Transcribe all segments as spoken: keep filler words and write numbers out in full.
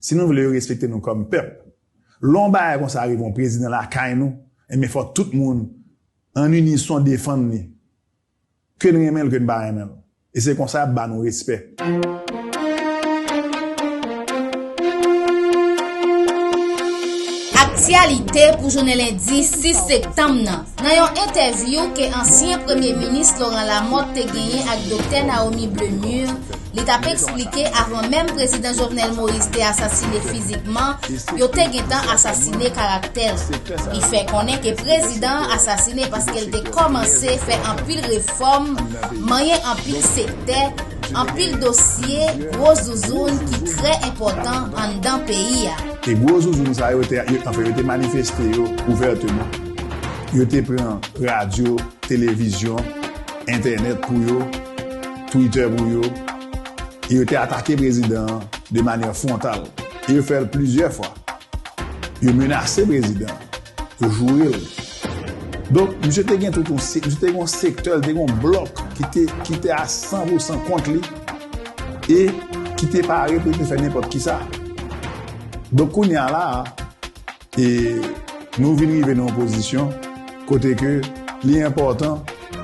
Si nou vle yo respekte nou kòm pèp, lè yon bagay konsa rive yon prezidan lakay nou, enben fò tout moun an inison defann li. Ke n renmen l, ke n pa renmen l. E se konsa y ap ba nou respè. Aktyalite pou jounen lendi sis septanm nan. Nan yon entèvyou ke ansyen premye minis Laurent Lamothe te genyen ak Doktè Naomi Blemur, li t ap eksplike avan menm prezidan Jovenel Moïse te asasine fizikman, yo te gentan asasine karaktè l. Li fè konnen ke prezidan an asasine paske l te kòmanse fè anpil refòm, manyen anpil sektè, anpil dosye gwo zouzoun ki trè enpòtan anndan peyi a. E gwo zouzoun sa yo te, yo, anfen, yo te manifeste yo ouvèteman. Yo te pran radyo, televizyon, entènèt pou yo, Twitter pou yo, e yo te atake prezidan an de manyè fwontal. E yo fè l plizyè fwa. Yo menase prezidan an. Yo joure l. Donk, misye te gen tout yon se-, misye te gen yon sektè, li te gen yon blòk ki te, ki te a san pou san kont li e ki te pare pou li te fè nenpòt kisa. Donk, kounye a la a, e nou vin rive nan yon pozisyon kote ke li enpòtan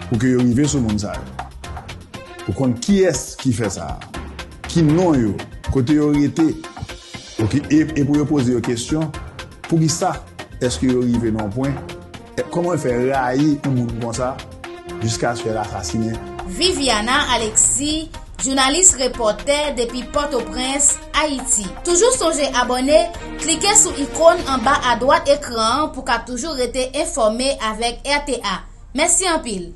pou ke yo rive sou moun sa yo. Ou konn kiyès ki fè sa a? Ki non yo? Kote yo rete? Ok, e, e pou yo poze yo kesyon, poukisa èske yo rive nan yon pwen? E kòman yo fè rayi yon moun konsa jiskaske l asasinen? Viviana Alexis, jounalis repòtè depi Pòtoprens, Ayiti. Toujou sonje abòne, klike sou ikòn anba adwat ekran an pou ka toujou rete enfòme avèk R T A. Mèsi anpil.